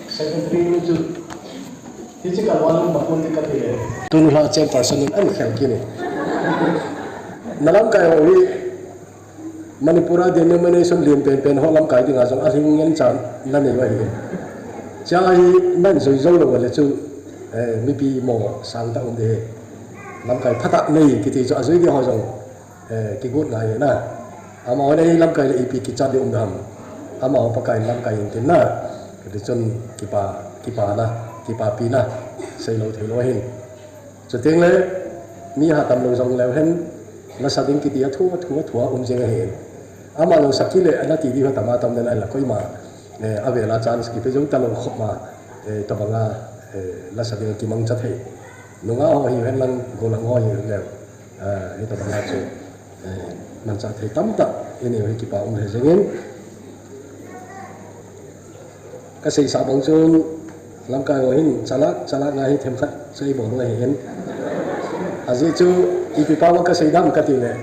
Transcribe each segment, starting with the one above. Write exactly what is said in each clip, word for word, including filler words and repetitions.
Secretary nu chu, hiche ka wall um bakun ti ka ti le. Tun la chairperson in an khel kini. Na lamkai ho hi Manipur a denomination lian pen pen ho lamkai dinga jong ahing ngen chan na nei uva hi. Cha hi nan joi jo lou le chu, eh, mipi mo sang ta um de. Lamkai phatah nei kiti chu ajoi de ho jong, eh, kigot ngai na. Amaho nei lamkai le ipi kichat de um dam. Amaho Pakai lamkai in tin na. Kiti chun kipa, kipa na, kipapi na. Sei lou thei lou hin. Chuteng le, mi ha tam lou jong leu hen, lasa ding kiti a thu, a thu, a thu a um jeng ahi. Ama lou sakhi le, ana ti di ho tam a tam den a la koima, eh, avela chance kipe jong ta lou khop ma, eh, tabanga, eh, lasa ding kimang chat thei. Nunga ho hi hen lang, golang ho hi hen leu. Ah, hi tabanga chu, eh, man chat thei tam ta, ini hi kipa um he jeng in. Ka seisa bang chun, lamkai ho hin, chalak, chalak ngai hi themkhat, sei bol ngai hin. Ajeh chu, ipi pau a ka sei dam ka ti le,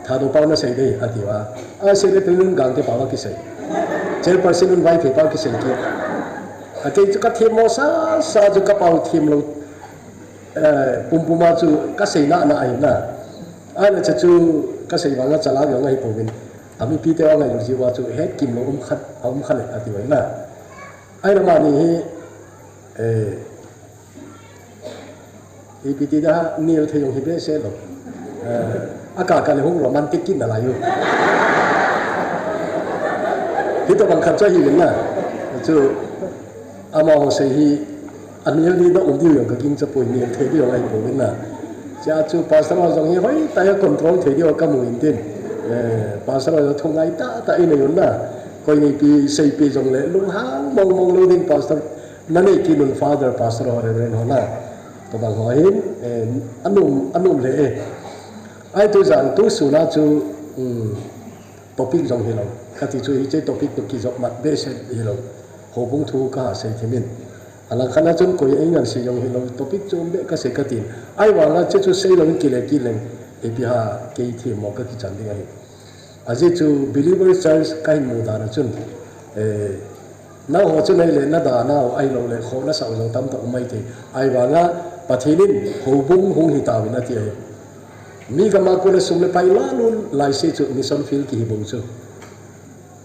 Thadou pau na sei dei, a ti uva. A sei le Tuinun Gangte pau a kisei. Chairperson un Vaiphei pau kisei kit. A kei chu ka themmo sa, sa chu ka pau them lou, eh, pum pum a chu ka sei na na ahi na. A na cha chu ka sei vang a chalak jong ahi pouvin. A mipi te a ngai lou jiu a chu het kim lou um khat, a um khat le a ti uva na. Ai na mani hi, eh, ipi ti da nil thei jong hi behseh lou. Eh, a ka ka le hung romantic kit na lai u. Hi tabang khat chu ahi vin na. Chu amaho sei hi, a nil ni na um diu jong ka ging cha poi, nil thei diu jong ahi pouvin na. Cha chu pastor ho jong hi hoi tah a control thei diu ka mu in tin. Eh, pastor ho jong thungai tah tah in a jong na. Koi ni pi sei pi jong le lunghang mong mong lou ding pastor. Na nei kit un Father, Pastor ho, Reverend ho na. Tabang ho hin, eh, a nom, a nom le e. Ai tu jan tu sun a chu, um, topic jong hi lou. Ka ti chu hiche topic toh kijop mat behseh hi lou. Houbung thu ka sei thim in. A lang khat a chun koi ei ngan sei jong hi lou. Topic chu um be ka sei ka tin. Ai vang a che chu sei lou in kile kile. Ipi ham kei themmo ka kichan ding ahi. Ajeh chu Believer Church ka hin mu dan a chun, eh, nangho chu nei le na dan a ahi lou le, kho na sa jong tam tah um mai thei. Ai vang a Pathen in houbung hung hi tauvin a ti ahi. Mi gam a kon a sum le pai la lun lai se chu mission field kihi bou chu.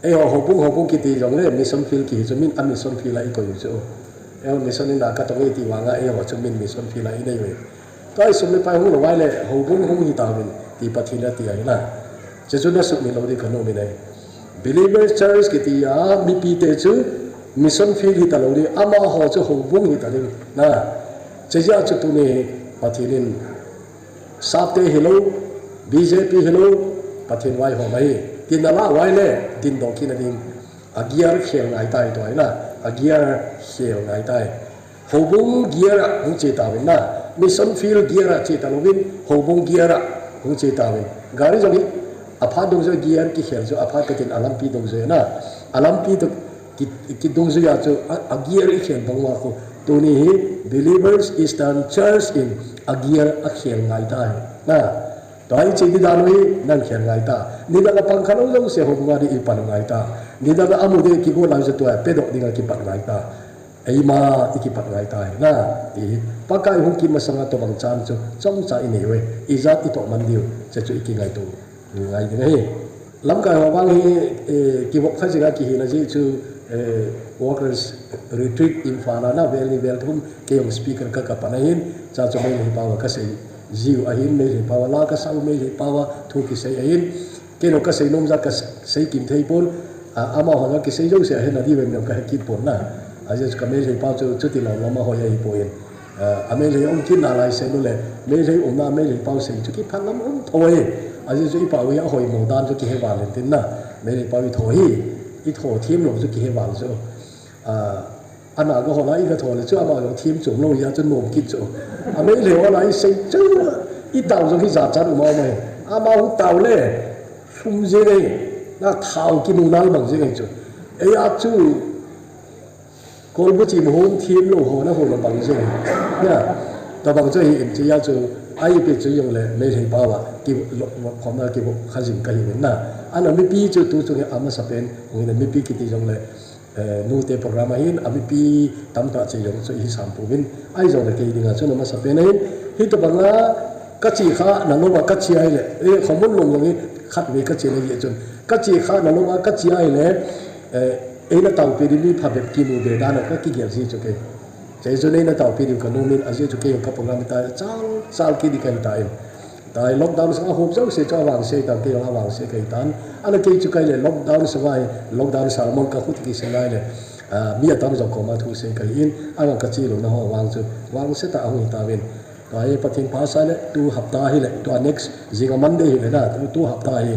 Eiho houbung, houbung kiti jong le mission field kihi chu min a mission field a i koi u chu. Eiho mission in a ka tong e ti vang a eiho chu min mission field a i nei uve. Tua i sum le pai hung lou vai le, houbung hung hi tauvin, ti Pathen a ti ahi na. Che chu na sumil lou di ka nom in ahi. Believer Church kiti a, mipi te chu mission field hi ta lou di, amaho chu houbung hi ta ding na. Che jeh a chu tuni Pathen in sap te hi lou, B J P hi lou, Pathen vai ho mai. Tin na la vai le, din dong kit na ding. A gear khel ngai tai tua hi na, a gear khel ngai tai. Houbung gear a hung che tauvin na, mission field gear a che ta louvin, houbung gear a hung che tauvin. Gari jong hi, a phat dungjuia gear kikhel chu, a phat katin a lampi dungjuia na, a lampi toh ki, kidungjui a chu, a, a gear i khel bang uva khu. Tuni hi, Believers Eastern Church in a gear a khel ngai tai. Na, Tua hi che di dan u hi nan khel ngai ta. Nidang a pang kha lou lou se houbung a di i pan ngai ta. Nidang a amu de kigo lai se tua pedoh ding a kipat ngai ta. Eima i kipat ngai ta hi na. Ti hi. Pakai hung kim masang a tobang chan chu chomcha i nei uve. Ijat i toh man diu. Che chu i kingaito ngai ding ahi. Lamkai ho vang hi, eh, kivop kha jing a kihi na jeh chu, eh, workers retreat Imphal a na vel ni vel thum kei jong speaker ka ka pan ahin. Cha chu Meitei pau a ka sei jiu ahin, Meitei pau a la ka sa u, Meitei pau a thu kisei ahin. Kei jong ka sei nom jat ka sei kim thei pon, a, amaho jong kisei jouse ahin a di vem vem ka he kit pon na. Ajeh chu ka Meitei pau chu, chuti lom lom a hoi ahi poi. A, a Meitei um kit na lai se nu le, Meitei um na, Meitei pau sei chu kiphat lam um tho ahi. Ajeh chu i pau hi a hoi mo dan chu kihe val in tin na. Meitei pau i tho hi, i tho thim lou chu kihe val chu. A, Ana ga hol a i ga thou le chu ama jong thim chom lou hi a chu nom kit chu. A Meitei hol a i sei chu i tao jong hi jachat um a um ahi. Ama hu tao le lhum jeng ahi. Na thao kinunal bang jeng ahi chu. Ei a chu kolbu chim hon thim lou ho na ho na bang jeng ahi. Na, tabang chu hi in chi a chu a ipi chu jong le Meitei pau a ki lo, lo, khom na kivo kha jing ka hi na. Ana mipi chu tu chung hi a masa pen, hung in a mipi kiti jong le Eh, nute program ahin, amipi tamtah che jong chu ihi sam pouvin, ahi jongle kei dinga chu na masapen ahin, hitobanga kache kha nalou a kache ahile, eh, khomun long long hi khatvei kache na hi chun, kache kha nalou a kache ahile, eh, eina taopi ding mi phabep kimu be dan a kakigel ji chu kei. Hiche chu eina taopi diu kanom in, ajeh chu kei jong ka program ta chal chal kit ding kahi tan. Tua hi lockdown sunga hop jouse chu avangse tan, kei jong avangse kahi tan. Ana kei chu kahi le lockdown sunga hi, lockdown sermon ka khut kisei lai le, ah, mi atam jong koma thusei kahi in, avang kache louna ho vang chu vangse tah ahung hi tauvin. Tua hi Pathen pha sa le, tu hapta hi le, tua next, jinga Monday hi le na, tu, tu hapta hi,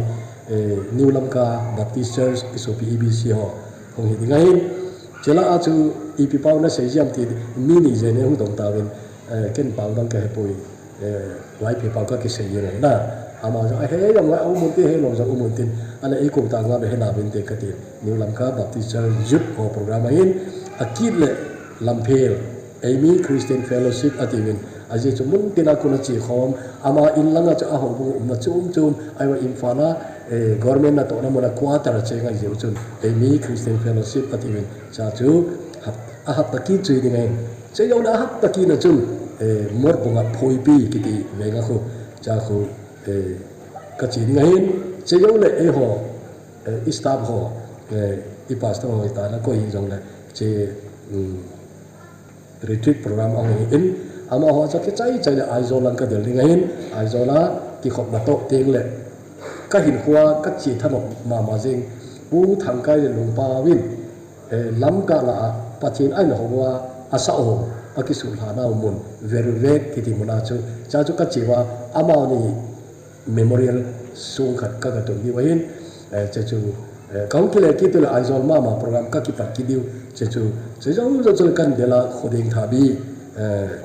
eh, New Lamka Baptist Church, isopi E B C ho hung hi ding ahin. Chule a chu ipi pau nasei ji am ti, mi ni jeng in hung dong tauvin, eh, ken pau dang kahe poi, eh, Vaiphei pau kakisei jeng ahi na. Ama jong ahe jong aum un tin, ahe lou jong um un tin, ana eikou tah nga le he nauvin te kati. New Lamka Baptist Church Youth ho program ahin, akit le Lamphel, Eimi Christian Fellowship atiuvin, ajeh chu mun tina kona che khom, ama in langa chu ahoubung umna chom chom, ahivang Imphal a, eh, government natohna muna quarter a che ngai jeh u chun, Eimi Christian Fellowship atiuvin, cha chu hap-, ahapta kit chu hi ding ahi. Che jouna ahapta kit na chun, eh, Morbung a Phoipi kiti venga khu, cha khu, eh, kache ding ahin, che jou le eiho, eh, i staff ho, eh, i pastor ho itana koi hi jongle, che, um, retreat program ahung hi in, amaho chu kichai chai le Aizawl lang kadel ding ahin, Aizawl a kikhopna toh teng le, kahinkhoa kache thanop mama jeng, Pu Thangkai le Lungpao in, eh, Lamka lah a Pathen ahin hou a, asah ho, akisuhlha nau mun, Vervet kiti muna chu, cha chu kache uva, amani memorial song khat ka, katun diu ahin, eh, che chu, eh, kahung kile kit le Aizawl mama program kakipat kit diu, che chu, che jou jou chu kan del a Khoding Thabi, eh,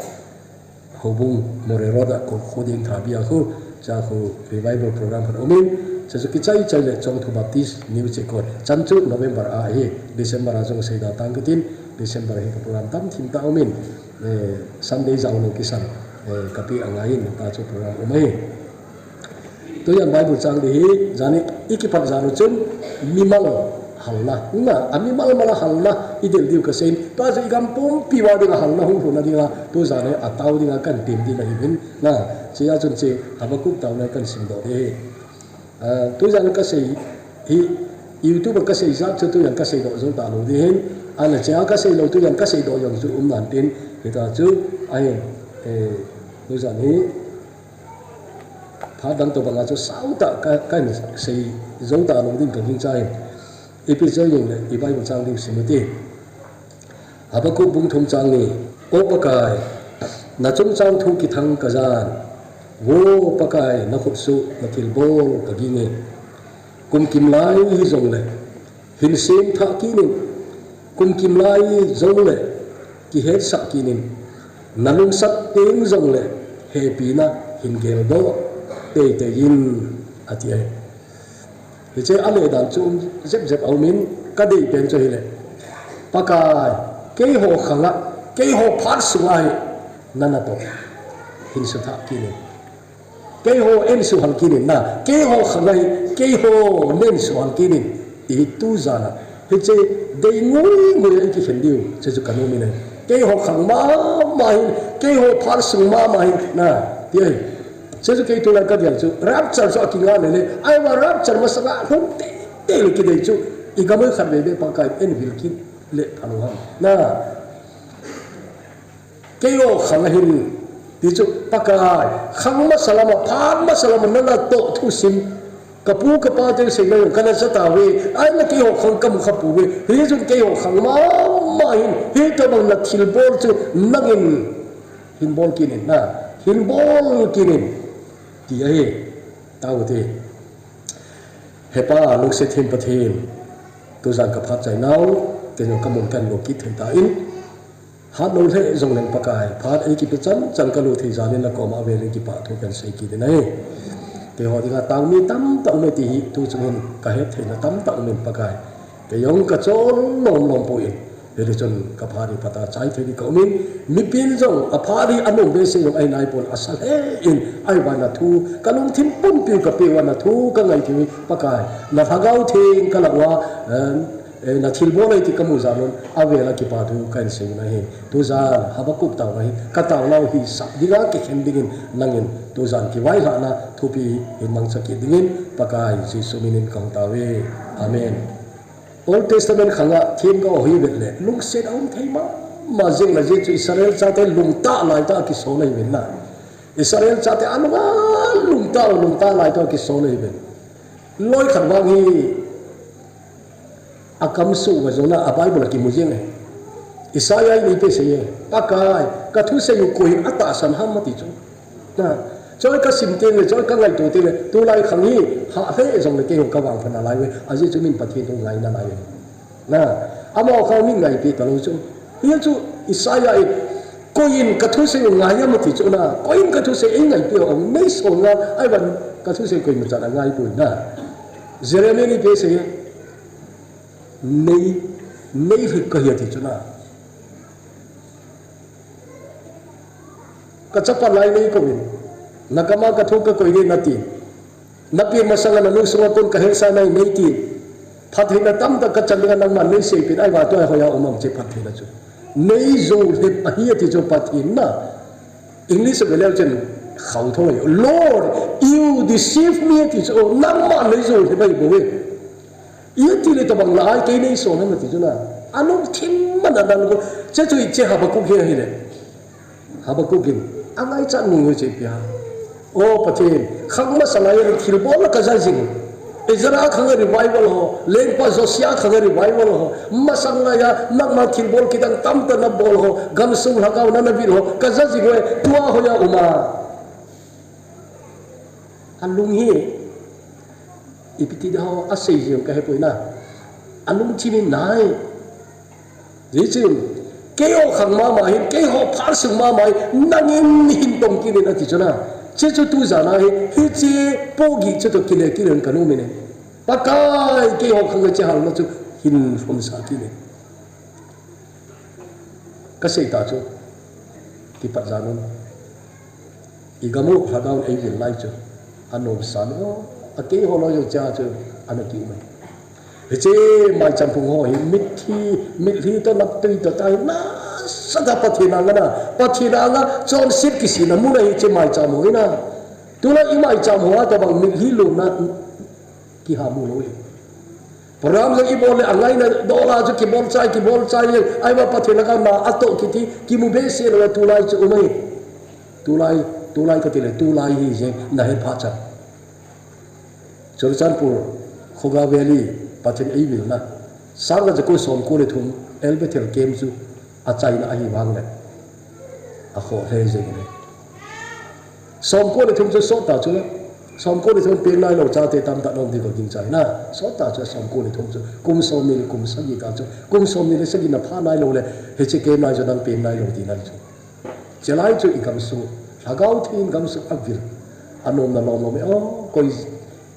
Houbung Moreh Road a Kho-, Khoding Thabi a khu, cha khu revival program khat umin, che chu kichai chai le Chongthu Baptist New Chekon, chan chu November a ahi, December a jong seida tang katin, December hi ka program tam thim tah umin, eh, Sunday jong lou kisan, eh, kapeh angaiyin, ta chu program um ahi. Tujan Bible chang ding hi, jan hi i kipat jan u chun, mimal halna. Na, a mimal mal a halna, i del diu kasei in. Tua chu i gam pumpi uva dinga halna hung lhunna dinga, tujan hi a tao dinga kan tem ding ahiuvin. Na, chea chun che, Habakkuk taona kan simdoh ding ahi. Ah, tujan kasei hi, YouTube a kasei jat chu tujan kasei doh jou talou ding ahin. Ana chea kasei lou tujan kasei doh jong chu um nan tin. Hita chu, ahin, eh, tujan hi, Phat dang tobanga chu sautah ka, kahin sei jou talou ding kagingcha in. Ipi jeh in le, i Bible chang ding sim ute. Habakkuk bung thum chang ni. O Pakai, na chungchang thu kithang kajan. Vo Pakai, na khutsoh, na thilbol kaging e. Kum kim lai hijongle, hin semthah kit in, kum kim lai jongle, kihetsah kit in, na lungsat teng jongle, hepina hin geldoh teitei in, ati ahi. Hiche a lehdan chu um jep jep a um in, kadei pen chu hile, Pakai, keiho khanga, keiho phat sunga hi, na natoh hin suthah kit in. Keiho hin suhal kit in na, keiho khang ahi, keiho nen suhal kit in, ti hi tujana. Hiche dei ngui ngui a i kikhen diu, hiche chu kanom in ahi. Keiho khang mama hin, keiho phat sung mama hin, na, ti ahi. Hiche chu kei tulai kagel chu, rapture chu akinga lele, ahivang rapture masanga lhung teitei le kidei chu, i gam a khatvei beh Pakai in vil kit le phalou ham. Na, Keiho khang ahin, ti chu Pakai, khang masa lama, phat masa lama, na natoh thusim. Kapu kapa te seina jong kana ja tauve, ahinla keiho khang kamu khapouve, hichun keiho khang mama hin, hitobang na thilbol chu nangin hin bol kit in na, hin bol kit in, ti ahi, tao te. He Pa, lungset them Pathen, tujan kaphat chai nau, kei jong kamun kahin lo kit thei tan, Hat lou lheh jongleng Pakai, phat eikipe chan chan kalut thei jal in nakoma avelin kipa thu kahin sei kit in ahi. Keiho dinga tao mi tamtah ume ti hi tuchung hin kahet theina tamtah umin Pakai. Kei jong kachol lom lom poi. Hitichun kaphat hi phatah a chai thei ding kaum in, mipin jong aphat hi anom behseh jong ahi naipon, asa lheh in, ahivangin na thu kalungthim pumpi u kapeh uva na thu kangai thei u hi Pakai. Na Lhagao Theng kalah uva, eh, Eh, na thilbol ahi ti kamu jal un, avel a kipa thu kahin seina ahi. Tujan Habakkuk taona hi, ka taonau hisah dinga kikhen dingin nangin tujan kivailhahna thupi hin mangcha kit dingin Pakai Jesu minin kahung taove. Amen. Old Testament khanga themgao hi vet le lungset a um thei mama jing le, ajeh chu Israel chate lungtah laitah a kisol ahi ven na. Israel chate alunga lungtah, lungtah laitah a kisol ahi ven. Loi khat vang hi akam suh uva jong a Bible a kimu jing e. Isaiah in ipi asei e? Pakai, ka thusei u koiyin atahsan ham ati chu. Na, choi ka sim teng le, choi ka ngaito teng le, tulai khang hi hah lheh jong le keiho ka vangphat nalai uve, ajeh chu min Pathen thu ngai nalai uve. Na, amaho khang min ngaipi talou chu. Hijeh chun Isaiah in, koiyin ka thusei u ngai ham ati chu na, koiyin ka thusei ei ngaipi u, nei sol ngal, ahivangin ka thusei koimacha angaipoi na. Jeremiah in ipi asei e? Nei, nei lhit kahi ati chu na. Ka chapa lai nei kouvin, na kama ka thu ka koi ding nati. Na pi masanga na lungsunga kon ka hetsah nai nei tin. Phattheina tamtah ka chan dinga nangman nei seipeh in, ahivang tua hoiya um am hiche phattheina chu. Nei jou lhit ahi ati chu Pathen na. English a veleu chen khauthou ahi. Lord, you deceive me ati chu, nangman nei jou lhit ahi bouve. Iti le tabang la ai kei nei sol ham ati chu na. Alungthim man a dan ko. Hiche chu hiche Habakkuk hi ahile. Habakkuk in angaichat nung u chu ipi ham? O Pathen, khang masang laiya thilbol la ka ja jing. Ezra khanga revival ho, lengpa Josiah khanga revival ho, masang laiya nangma thilbol kidang tamtah nabol ho, gamsung lhagao na navil ho, ka ja jing uve, tua hoiya um am? Alung hi, ipi ti ding ham, asei jing kahepoi na. Alungthim in nai. Hichun, keiho khang mama hin, keiho phal sung mama hin, nangin hin tong kit in ati chu na. Hiche chu tujan a hi, hiche pohgih chu toh kile kit in ka nom in e. Pakai, keiho khang hiche halna chu hin lhonsah kit in. Ka sei ta chu, kipat jan un. I gam u lhagao in ei vil lai chu, anom san o, a keiho loi jong cha chu, ana kium e. Hiche maicham phung ho hi, mitlhi, mitlhi toh naptui toh tai, nasatah a Pathen anga na, Pathen anga chonset kisihna mun ahi hiche maicham ho hi na. Tulai i maicham ho a tabang mitlhi lomna, kiha mu lou e. Program jong i bol le angaina dola chu kibol chai, kibol chai le, ahivang Pathen laka na atoh kiti, kimu behseh lou e, tulai chu um e. Tulai, tulai kati le, tulai hi jeng na het phat chan. Churachandpur, Khuga Valley, Pathen ei vilna. Sang khat jako som ko le thum, El Bethel camp chu achaina ahi vang le. Akhoh lheh jeng le. Som ko le thum chu sot ta chu le. Som ko le thum peng nailou chate tamtah um ding ka gingchai na. Sot ta chu som ko le thum chu. Kum som ni le kum sagi ta chu. Kum som ni le sagi na pha nailou le. Hiche camp lai chu nang peng nailou tina chu. Chulai chu i gamsung. Lhagao theng in gamsung avil. Anomna lom lom e. O, koi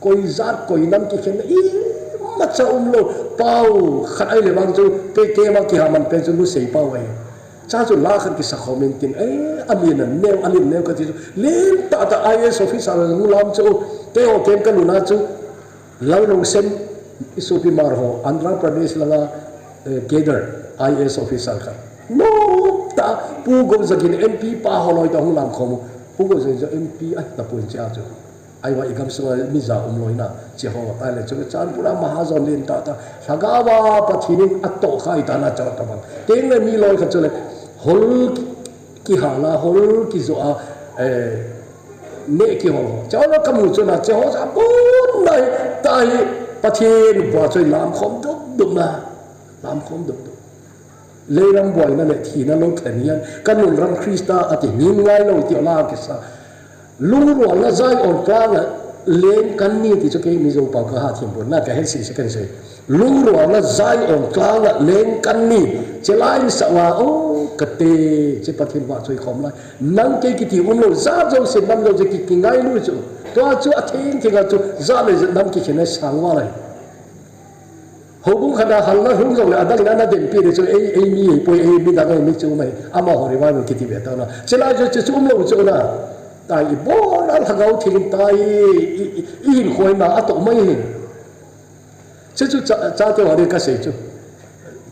Koi jat, koi nam kikhenna imacha umlou. Pau khat ahile vang chu, kei, keima kiha man pen chu Lusei pau ahi. Cha chu la khat kisa khom in tin, eh, alen aneo, alen aneo kati chu. Lentah tah I A S officer hung lam chu, keiho camp kalutna chu, Lalrongsen, i sopi Hmar ho, Andhra Pradesh langa, eh, cadre, I A S officer khat. Nomtah, Pu Gopjagin M P pa ho loi toh hung lam khom u. Pu Gopjagin M P ahi tapon cha chu. Ahivang i gamsunga mi ja umlou na, hiche ho, ahile chu, Churachandpur a mahajon lentah tah, lhagao a Pathen in atohkhai tah na, chua tabang. Tengle mi loi khat chule, hol kihal a, hol kijoh a, eh, neh kihol ho. Chua kamu chu na, hiche ho ja bon lai, tahi, Pathen bua chu lamkhom dup dup na, lamkhom dup dup. Leilam buaina le thina lou thlen hian, ka nunram Krista ati ngim ngailou ti la kisa. Lungrualna Zion tlanga leng kan ni ti chu kei Mizo pau ka hathem pon na ka het sese kan sei. Lungrualna Zion tlanga leng kan ni. Hiche lai sah uva, o, kate, hiche Pathen vahchoi khom lai. Nang kei kiti umlou, jat jouse, nam jouse ki, kingailu chu. Tua chu atheng thenga chu, jat le nam kikhenna sang uva lai. Houbung khat a halna hung jongle adang in ana dempi le chu ei, ei mi ahipoi, ei midang ahi, mi chu mai. Amaho revival kiti ve tao na. Chulai chu, chu, chu umlou chu na. Tahi ibon a lhagao theng in tahi, i, i, i hinkho in na atoh mai hi. Chu, chu cha, chate ho ding kasei chu.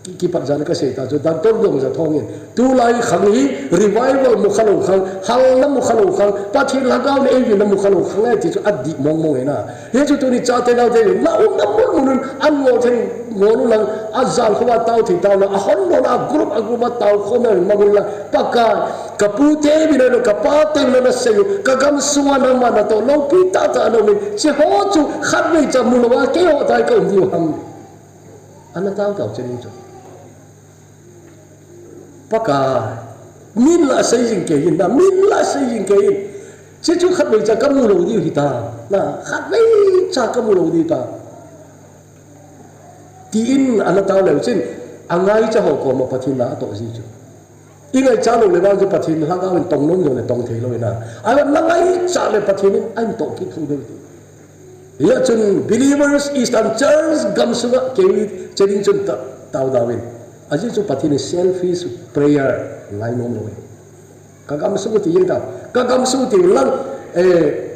Ki, kipat jana kasei ta chu, Doctor Dongjathong in, tulai khang hi revival mukha lou khang, halna mukha lou khang, Pathen lhagao le eivina mukha lou khang e ti chu adih mong mong e na. Hichu tuni chate naote, na umna mun mun un, an ngol thei ngol u lang, ajal khom a tao thei tao lang, ahon lou a group a group a tao khom na mang u lang, Pakai, kapute vin a, kapate vin a nasei u, kagamsunga nangma natoh loupi tahtah ana um in, hiche ho chu khatvei cha mu lou a, keiho tai ka um diu ham. Ana tao tao chen in chu. Pakai, min la sei jing kei in, na min la sei jing kei in. Hiche chu khatvei cha kamu lou diu hita, na khatvei cha kamu lou diu hita. Tin ana tao leu chun, angaicha ho koma Pathen na atoh ji chu. I ngaicha lou le vang chu Pathen lhagao in tong nom jong le tong thei lou in a. Ahivang na ngaicha le Pathen in ahin toh kit thou ding ti. Hijeh chun Believers Eastern Church gamsunga kei chen in chun ta, tao dau in. Ajeh chu Pathen in selfish prayer ngai nom lou in. Kagamsung ti jeng ta. Kagamsung ti lang, eh,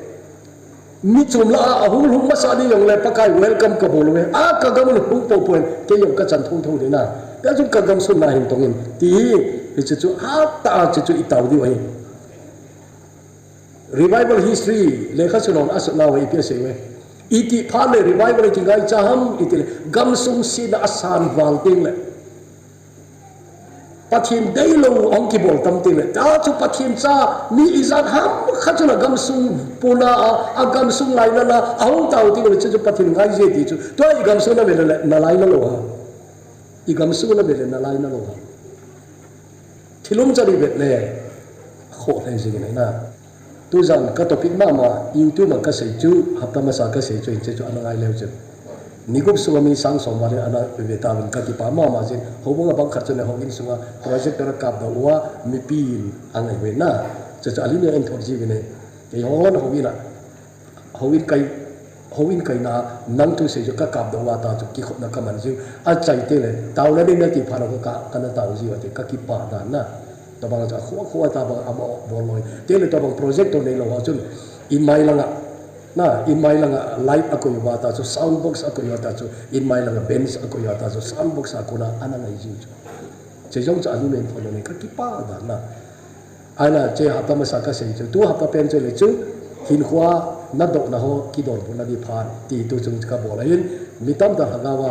mi chom lah a hung lhung masa ding jong le Pakai welcome kabol uve. A kagam un hung pou pou in, kei jong kachan thou thou ding na. Hijeh chun kagamsung na hin tong in. Ti hi, hiche chu, hatah a hiche chu itao diu ahi. Revival history, lekha sunga asot nau ipi asei uve. Iti phat le revival kingaicha ham, iti le, gamsung setna asan val teng le. Pathen deilou ahung kibol tam teng le. Tua chu Pathen cha mi ijat ham khat chun agamsung puna a, agamsung lainat a, ahung tao teng le chu, chu Pathen ngai je ti chu. Tua igamsung na ve le, nalai nalou ham. Igamsung na ve le, nalai nalou ham. Thil um chali vet le, khoh lheh jing in ahi na. Tujan ka topic mama, YouTube a kasei chu, hapta masa kasei chu, hiche chu ana ngai leu chun. Ni gup sunga mi sang som val in ana ve tauvin kakipah mama jin. Houbung a bang khat chun le houin sunga projector akap doh uva, mipin angai uve na. Chu chu alin in thot ji uvin e. Keiho houin a. Houin kai, houin kaina, nang thusei chu kakap doh uva ta chu kikhopna kaman jiu. Achai teng le, tao le ding nati phat le ka, kana tao jiu ati, kakipah dan na. Tobang chu akhoh, akhoh a tabang ama bol loi. Teng le tobang projector neilou ho chun, in mai langa, na, in mai langa light akoi uva ta chu, sound box akoi uva ta chu, in mai langa bench akoi uva ta chu, sound box a kona ana ngai jiu chu. Hiche jong chu alin in thot le kakipah dan na. Ahinla, hiche hapta masa kasei chu, tu hapta pen chu le chu, hinkhoa nadohna ho kidonbutna ding phat, ti tu chung kabol ahin, mi tamtah lhagao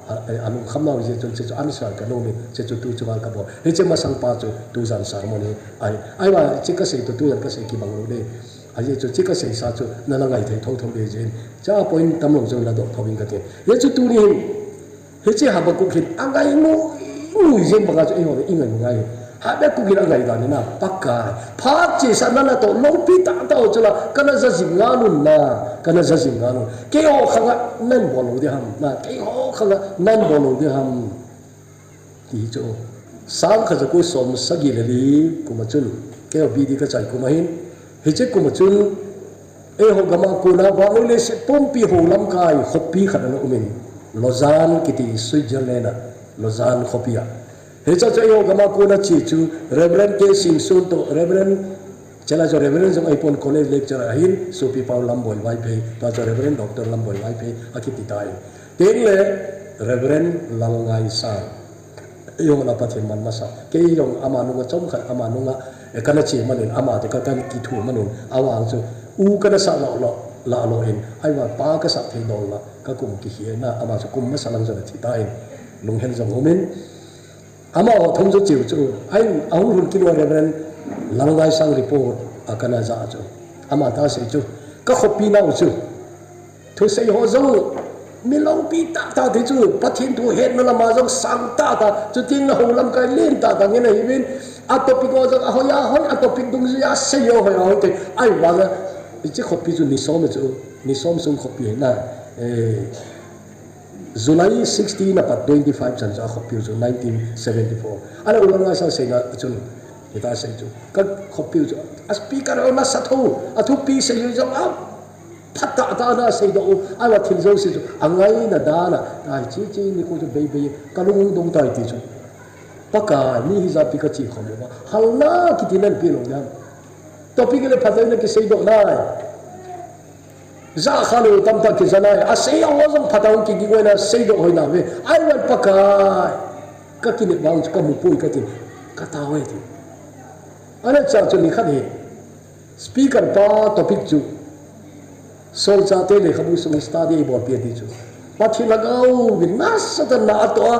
a, a, alungkham nau jeh chun, hiche chu answer kanom in, hiche chu tu chunga kabol. Hiche masang pa chu, tujan sermon hi, ahi. Ahivang, hiche kasei tu, tujan kasei kibang lou ding. Ajeh chu, hiche kasei sa chu, nana ngai thei thou thou ding jeh in. Hiche a point tamlou jong nadoh thou in kati. Hiche chu tuni hin, Hiche Habakkuk hin angai ngui, ngui jeng banga chu eiho le ingai ngai. Habakkuk hin angai dan in a, Pakai, phat chesa natoh loupi tahtah u chu la, kana ja jing ngal un na, kana ja jing ngal un. Keiho khanga nahin bol lou ding ham, na, keiho khanga nahin bol lou ding ham. Ti chu. Sang khat ja ko som sagi le li kum a chun, keiho B D kachai kum a hin, hiche kum a chun, Eiho gam a kona vannoi leiset pumpi ho lamkai khopi khat ana um in, Lausanne kiti Switzerland a, Lausanne khopi a. Hiche chu eiho gam a kona che chu Reverend K Singson toh Reverend, chule chu Reverend jong ahipon, college lecturer ahin, sopi pau Lamboi Vaiphei, tua chu Reverend Doctor Lamboi Vaiphei akiti tai. Teng le Reverend Lalngaisang. Eiho la Pathen man masa. Kei jong ama nunga chomkhat, ama nunga, eh, kana che man in, ama toh ka, kana kithu man un, avang chu, u kana sah lou, lou, lah lou in, ahivang pa kasah thei dol la, kakum kihi na, ama chu kum masa lang jong athi tan, lunghel jong um in, amaho thum chu cheu chu, ahin, ahung lhun kit uva Reverend Lalngaisang report a kana ja chu, ama toh asei chu, kakhopi nau chu, Thusei ho jong, mi loupi tahtah ti chu, Pathen thu hetna lama jong sang tahtah, chuteng le ho lamkai len tahtah ngen ahiuvin, a topic ho jong, ahoi ahoi, a topic dungjuia sei ho ahoi ahoi te, ahivanga, hiche khopi chu ni som chu, ni som sung khopi ahi na, eh, July sixteen apat twenty-five chan chu akhopi chu nineteen seventy-four. Ahile u Lalngaisang seina chun, hita sei chu, kakhopi chu, a speaker ho nasa tho, athupi sei jong a, Phatah tah a seidoh u, ahivang thil jouse chu, angaina dan a, tai chi chi nikho chu bei bei, kalung dong tai ti chu. Pakai, mi hijat pi kache khom uva. Halna kiti nanpeh lou ding ham. Topic le phatah in kiseidoh nai. Jakha lou tamtah kija nai. Asei ho jong phatah in kiging uva seidoh hoi nave. Ahivang Pakai. Ka kinep vang chu ka mu poi ka ti. Ka tao e ti. Ana cha chu ni khat hi. Speaker pa topic chu. Solchah te lekhabu sung study bol pi ti chu. Pathen lhagao vin nasatah in na atoh a,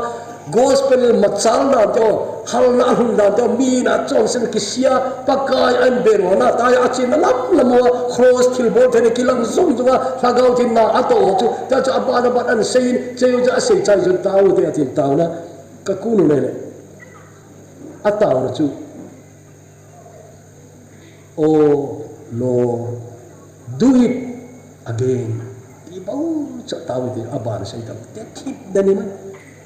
gospel machal dan te, halna hun dan te, mi na chonset kisia, Pakai an bel ho na, tai a chin na lam lam a, cross thilbol thei na kilang zung zung a, lhagao thin na atoh chu, ta chu aban aban an sei in, cheu chu asei chai chu tao te atin tao na, ka kunu le le. Atao na chu. Oh Lord, do it again. Ti bang cha tao ti aban sei tao. Te thip da ni man.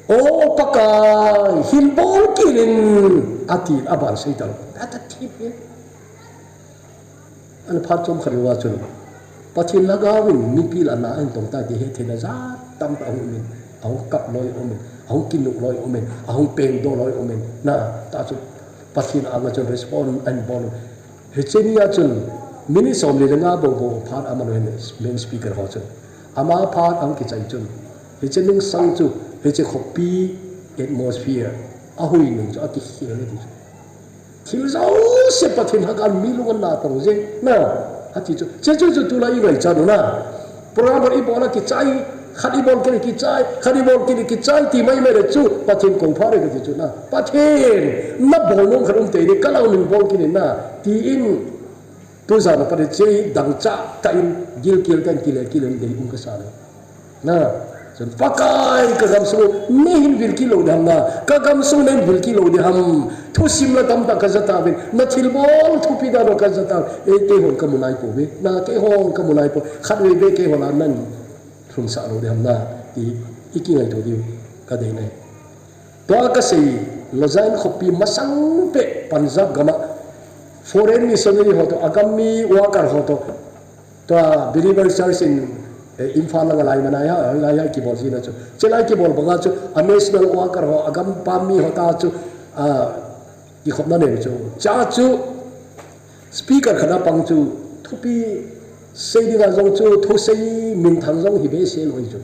Oh Pakai, hin bol kit in ati aban sei tao. Ta ta thip e. An phat chom khat lou a chun. Pathen lhagao vin mipi la na an tong ta ti he thei na ja tam ta hung min. Ahung kap loi um in. Ahung kinuk loi um in. Ahung peng do loi um in. Na ta chu Pathen anga chun respond an bol. Hiche ni a chun, minute som le nga bou bou phat ama lou hin main speaker ho chun. Ama phat ang kichai chun. Hiche nung sang chu, hiche khopi atmosphere, ahui nung chu, akikhel e ti chu. Thil jouse Pathen lhagao vin mi lung an na tong je, na, ati chu. Che chu chu tulai i ngaichat u na. Program i bol a kichai, khat i bol kit a kichai, khat i bol kit a kichai, ti mai mai le chu, Pathen kong pha le ka ti chu na. Pathen, na bol nom khat um tei ni, ka lau min bol kit in na, ti in, tu jan a Pathen che dang cha ta in, gilkel ten kile kile in dei um ka sa le. Na, chun Pakai ka gamsung, nei hin vil kit lou ding ham na, ka gamsung nei hin vil kit lou ding ham, thusim la tamtah ka ja tauvin, na thilbol thupi dan ka ja tau, e, keihon ka mu nai pouve, na keihon ka mu nai pou, khatvei ve keihon a nan lhunsah lou ding ham na, ti i kingaito diu ka dei nai. Tua ka sei, Losgiyan khopi masang pet Punjab gam a, foreign missionary ho toh, agam mi worker ho toh, tua Believer Church in, eh, Imphal lang a lai man a hi, lai a kibol jing na chu. Che lai kibol bang a chu, a national worker ho, agam pam mi ho ta chu, a, kikhopna nei chu. Cha chu, speaker khat a pang chu, thupi sei ding a jong chu, thusei minthang jong hi behseh lou chu.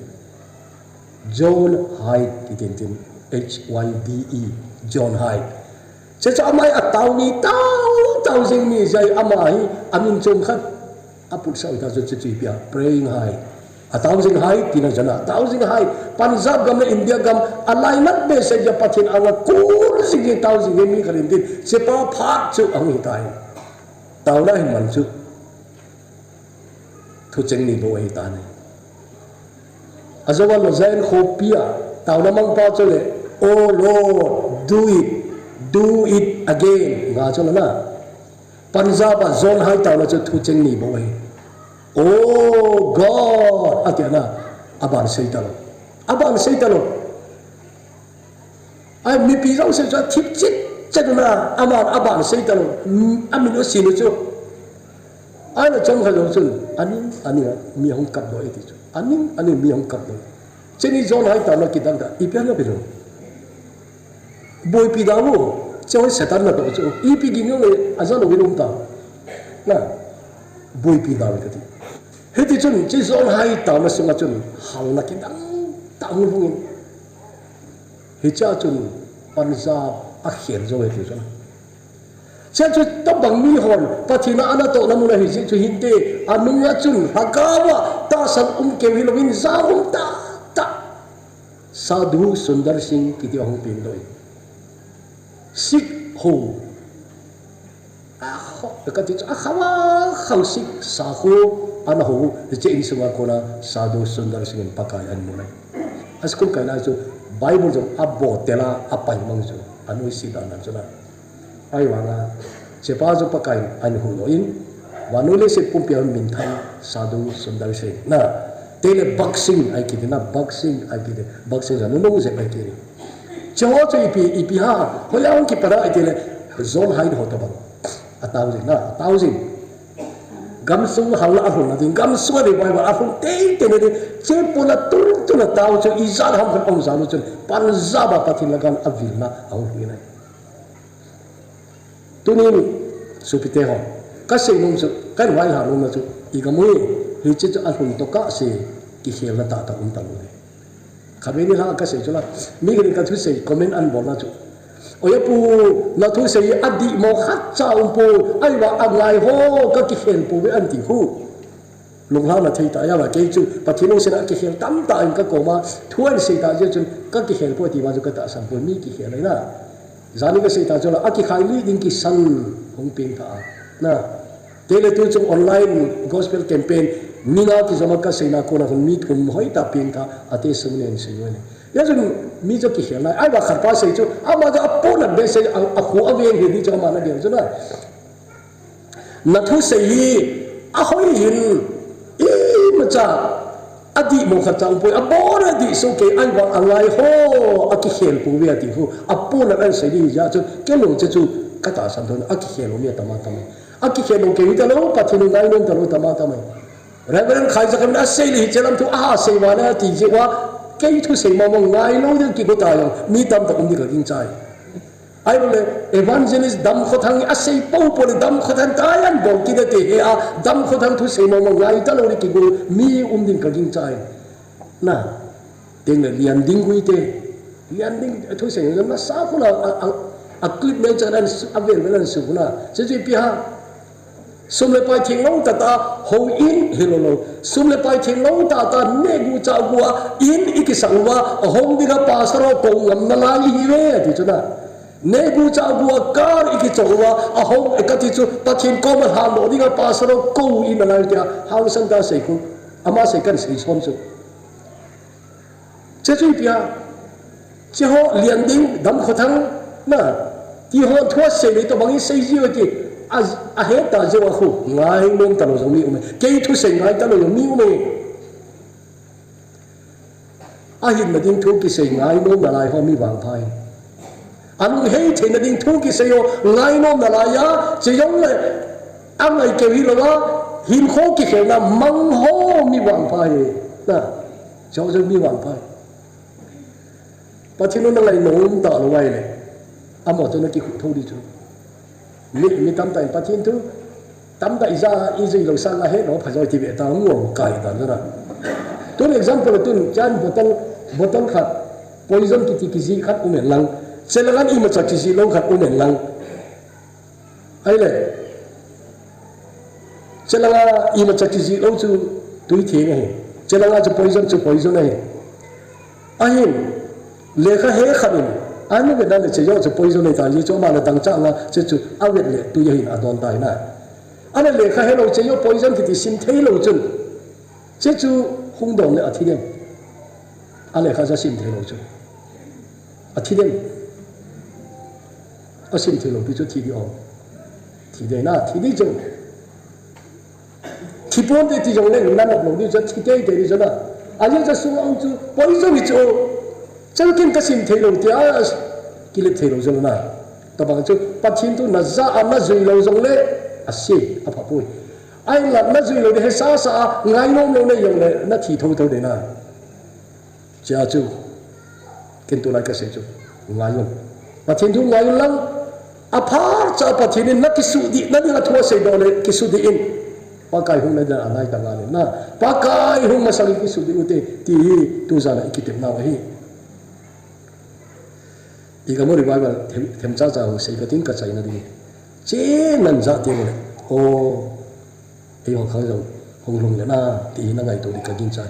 John Hyde kiti tin, H Y D E, John Hyde. Che chu ama hi atao ni tao, tao jing ni jeh a ama hi, amin chom khat. Aput sau ta chu chu chu ipi a, Praying Hyde. Atao jing Hyde tina jana, tao jing Hyde. Punjab gam le India gam, alainat behseh a Pathen anga kul jing jing tao jing mi khat in tin, chepa phat chu ahung hi tai. Taona hin man chu. Thucheng ni bou ahi tai. Ajou a Losgiyan khopi a, taona mangpa chu le, "Oh Lord, do it, do it again." Nga chu na. Punjab a John Hyde taona chu thucheng ni bou ahi. "Oh God," ati na, aban sei talou. Aban sei talou. Ai, mipi jouse chu athip chet chet u na, aman aban sei talou. Hmm, amin u sin u chu. Ai, na chang kha jong chun, aning, aning a, mi hung kap doh e ti chu. Aning, aning mi hung kap doh. Cheni John Hyde taona kidang ta, ipi ana pe lou. Boipi dau, che hoi Satan natoh chu. Ipi ging jong le, aja lou in um ta. Na, boipi dau kati. Hiti chun, che John Hyde taona sunga chun, halna kidang tah hung lhung in. Hiche a chun Punjab akhel jou e ti chu. Hiche a chu tobang mi hon Pathen a anatohna mun ahi jeh chu hinte, anung a chun lhagao a tahsan um keu hilouvin jat um tah tah Sadhu Sundar Singh kiti ahung peng doh in. Sikh ho. Aho, kati chu, akhao, akhao Sikh sakho, ana ho, hiche insunga kona Sadhu Sundar Singh in Pakai ahin mu nai. A school kaina chu, Bible jong abol tel a, apai mang chu, anoise dan dan chu na. Ahivanga, chepa chu Pakai in ahin huhdoh in, vannoi leiset pumpi a minthang Sadhu Sundar Singh. Na, tele Bhagat Singh ahi kiti na, Bhagat Singh ahi kiti, Bhagat Singh chu nunung jep ahi kiti. Cheho chu ipi, ipi ham, hoiya hung kipat a itile, John Hyde ho tobang. Atao jing na, atao jing. Gamsung halna alhun na ding, gamsung a revival alhun teitei na ding, chepon a tung tung a tao chu, ijat ham khat ahung jal u chun, Punjab a Pathen lhagao in avilna ahung lhung in ahi. Tunin, sopite ho, kasei nom chu, kahin vaihom nom na chu, igam u hi, hiche chu alhun tokah se, kikhelna tahtah um talou ding. Khatvei nilhah a kasei chu la, mi khat in kathusei comment abolna chu, "Oi apu, nathusei hi adihmo khatcha umpoi, ahivang angai ho kakikhel pouve," anti khu. Lunglhahna thei tah, ahivang kei chu Pathen lungsetna a kikhel tamtah in kakoma thu ahin sei tah jeh chun kakikhel poi ati vang chu katahsan poi, mi kikhel ahi na. Jani kasei tah chu la, akikhailih ding kisan hung pengthah a, na. Tele tu chung online gospel campaign ni nga kijom a kaseina kona khun mi thum hoitah pengthah a, ate sung nen sei uve. Hijeh chun mi chu kikhel nai, ahivang khatpa sei chu, ama chu apohnat behseh, a, akhu aveng hi di chu ama nagel chu na. Nathusei hi ahoi hin, imacha adihmo khatcha umpoi, abon adih soh kei, ahivang angai ho akikhel pouve ati khu, apohnat ahin sei di jeh chun, kei lung che chu katahsan thou, akikhel lou mi atama tama. Akikhel lou kei hitalou, Pathen in ngainom talou tama tama. Reverend Khaizakham in asei le hiche lam thu aha sei vale ati jeh uva, kei thusei mama ngailou ding kigo ta jong mi tamtah um ding kagingchai. Ahilou le, Evangelist Damkhothang in asei poupou le, Damkhothang tai anbol kit ate he a, Damkhothang thusei mama ngai talou ding kigo mi um ding kagingchai. Na, teng le Lianding Guite, Lianding thusei nasa khu la, a, a, a clip neo chan an su, avel vel an su khu na, chuchu ipi ham. Sum le pai thenglou tahtah houin hilou lou. Sum le pai thenglou tahtah nehgu chahgu a in ikisang uva, ahong dinga pastor ho kou ngam nalai ihiuve, ati chu na. Nehgu chahgu a car ikichon uva, ahong, kati chu Pathen koma lhandoh dinga pastor ho kou in nalai tia, hangsan tah sei khu. Ama sei kan sei som chu. Chuchu ipi ham. Hiche ho Lianding, Damkhothang, na, ti ho thu asei le tobang in sei jiu ti, a, ahet tah jeh uva khu, ngainom talou jong mi um e. Kei thusei ngai talou jong mi um e. Ahinna ding thu kisei ngainom nalai ho mi vangpha e. Alunghei theina ding thu kisei ho ngainom nalai a, chujongle, angai keu hilou a, hinkho kikhelna mang ho mi vangpha e. Na, chujongle mi vangpha e. Pathen in nangainom talou ahile, amaho chu nakikhuh thou ding chu. Mi, mi tamtah in Pathen thu tamtah ija, ijui lou sanga helou pha joi ti ve ta ngom kai dan jona. Tun example tun chan bottle, bottle khat, poison kiti kijih khat um hen lang. Chulang an imacha kijih lou khat um hen lang. Ahile, chulanga imacha kijih lou chu tui theng ahi. Chulanga chu poison chu poison ahi. Ahin, lekha he khat in, ana vet na le chuche jong chu poison ahi ta, ajeh chu ama le dangchah nga, chuche chu avet le tui ahin adon tai na. Ana lekha helou chuche jong poison kiti sim theilou chun. Chuche chu hung don le athi dem. Alekha chu asim theilou chu. Athi dem. Asim theilou pi chu thi di o. Thi dei na, thi di chu. Thi ponte ti jongle, na nop lou di chu, thi teitei di chu na. Ajeh chu asunga um chu, poison hi chu. Chang kin kasim theilou tia, kilep theilou chu na. Tobang chu, Pathen thu najah a najui lou jongle, ase, apha poi. Ahinla najui lou ding hesasa a, ngainom lou nahi jongle, nathi thotho ding na. Chuche chu, ken tulai kasei chu, ngai un. Pathen thu ngai un lang, aphat cha Pathen in nakisuhdih, nading a thu asei doh le, kisuhdih in. Pakai hung nading a nai ta ngai le na. Pakai hung masang in kisuhdih ute, ti hi, tujan a ikitepnau ahi. Igamo revival, them, themcha cha hung sei katin kachaina ding. Che nan ja te le. O, eiho khang jong hung lhung le na, ti hi na ngaito ding kagingchai.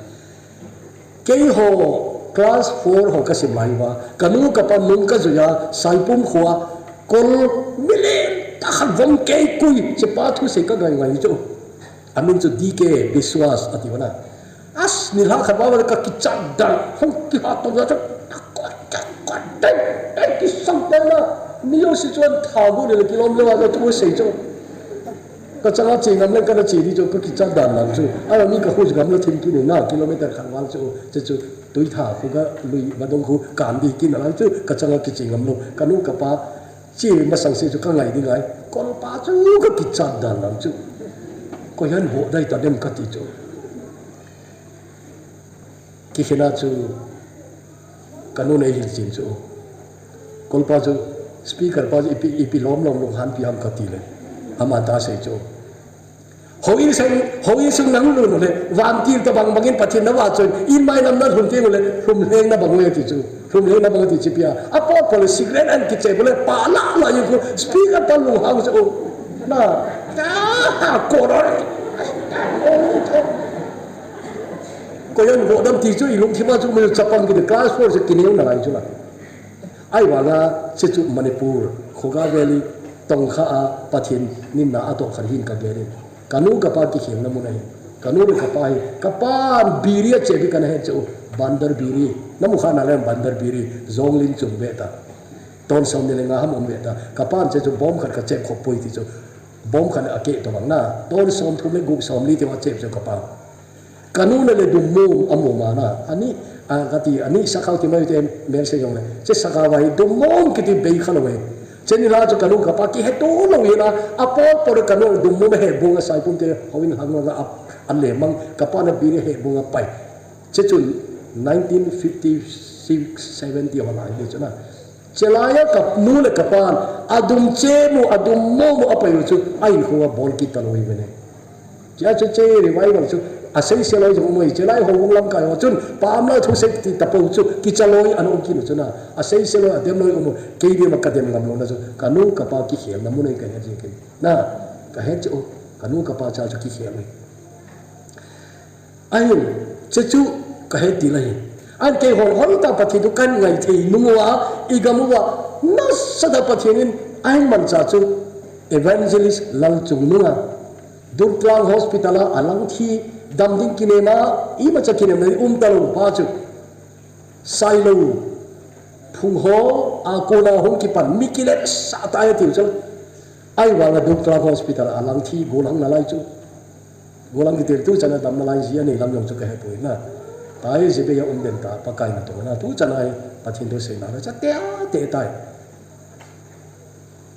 Keiho class four ho kasim lai uva, kanu kapa nung kajui a, Saipum khoa, kol milen tah khat vom kei kui, chepa thusei kangai ngai chu. Amin chu D K Biswas ati uva na. As, nilhah khat uva kakichat dan, hung kihat to ja chu, kot, kot, kot, dei, dei, kisang pai na. Mi jouse chuan tha gu le kilom lou a thusei chu. Kachanga che ngam leng kana che di chu, kakichat dan lang chu. Ahi mi kakhu chu gamla thim thu nei na, kilometer khat val chu, che chu, Tuitha khu kalui vadung khu kan di kin lang chu, kachanga kiche ngam lou. Kanu kapa, che masang se chu kangai ding ahi. Kolpa chu kakichat dan lang chu. Koihin ho dai ta dem kati chu. Kikhena chu kanu nei hin chin chu. Kolpa chu speaker pa chu ipi, ipi lom lom lung hanpi ham kati le. Ama ta sei chu. Houin sung, houin sung nang lhun uleh, vantil tabang bangin Pathen na vahchoi, in mai lam na lhun teng uleh, lhumlheng na bang uleh ti chu. Lhumlheng na bang ti chu ipi a. Apot pot le cigarette an kichep uleh, pa la la yin khu, speaker pa lunghang chu, oh, na, ah, koror. Koiyin vo dam ti chu, i lungthim a chu, mi chapang kiti class four chu kineo nalai chu la. Ahivanga, hiche chu Manipur, Khuga Valley, Tongkha a Pathen in na atoh khat hin ka gel in. Kanu kapa kikhelna mun ahi. Kanu le kapa hi, kapan biri achep hi kana het chu, Bandar Biri. Namu kha nalai Bandar Biri, Jonglei chung ve ta. Ton som ni le nga ham um ve ta. Kapan hiche chu bom khat kachep khop poi ti chu. Bom khat akeh to bang na. Ton som thum le gup som li ti va chep chu kapan. Kanu na le dummum amu ma na. Ani, a, kati, ani sakhao ti mai te mel se jong le. Hiche sakhao va hi dummum kiti bei kha lou ve. Hiche ni la chu kanu kapa kihetto lou hi la. Apot pot le kanu dummum he bung a sai pum te houin hang la a, a le mang kapa na biri he bung a pai. Hiche chun nineteen fifty-six, seventy ho lai ni chu na. Hiche lai a kanu le kapan, adum che mu, adum mo mu apai u chu, ahin khu a bol kit ta lou hi ve ne. Hiche chu hiche revival chu, asei se loi jong um e, hiche lai ho hung lamkai ho chun, pa am lai thu sei ti ta po chu, kicha loi ana um kit u chu na. Asei se loi, adem loi um u, kei dia ma kadem ngam lou na chu, kanu kapa kikhelna mun ahi ka het jing kit. Na, ka het chu, kanu kapa cha chu kikhel u. Ahin, hiche chu ka het til ahi. Ahin keiho hoi ta Pathen thu kan ngai thei nung uva, i gam uva, nasatah a Pathen in ahin manchah chu Evangelist Lalchungnunga, Durtlang Hospital a alang thi, dam ding kinem a, imacha kinem na um ta lou pa chu. Sailou phung ho a kona hung kipan mi kiletsah tai atiu chu. Ahivanga Durtlang Hospital a alang thi gollhang nalai chu. Gollhang kitel tu chan a dam nalai ji anei lam jong chu ka hepoi na. Tai ji be a um den ta Pakai natoh na tu chan a hi Pathen thu seina la cha te a te tai.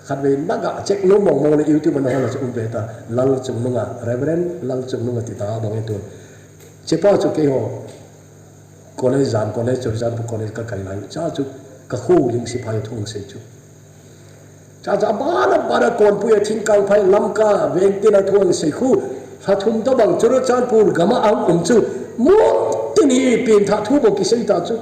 Khatvei na ga check lou mong mong le YouTube a na hol a chu um ve ta, Lalchungnunga, Reverend Lalchungnunga ti ta bang e tu. Hiche pa chu keiho college jan, college Churachandpur college ka kai lai, cha chu ka kho ling sipai thu sei chu. Cha chu abana bana konpui a thingkang phai Lamka veng tin a thu sei khu, lha thum tobang Churachandpur gam a um chu, mun tin hi pengthah thu bou kisei ta chu.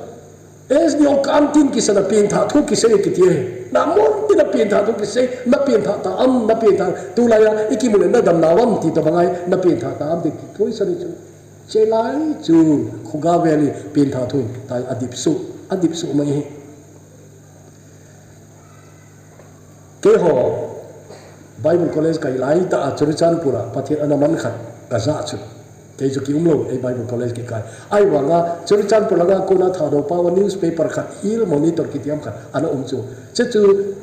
S D O kam tin kisan a pengthah thu kisei kiti e. Na mun tin a pengthah thu kisei, na pengthah ta am, na pengthah tulai a, i kimu le na dam nau am ti tobang ahi, na pengthah ta am ti thu i sa ni chu. Hiche lai chu, Khuga Valley pengthah thu tai adip suh, adip suh mai hi. Keiho Bible College kai lai tah a Churachandpur a Pathen ana man khat ka ja chu. Kei chu ki um lou, ei Bible College kikai. Ahivanga Churachandpur langa kona Thadou pao a newspaper khat, Hill Monitor kiti am khat ana um chu. Hiche chu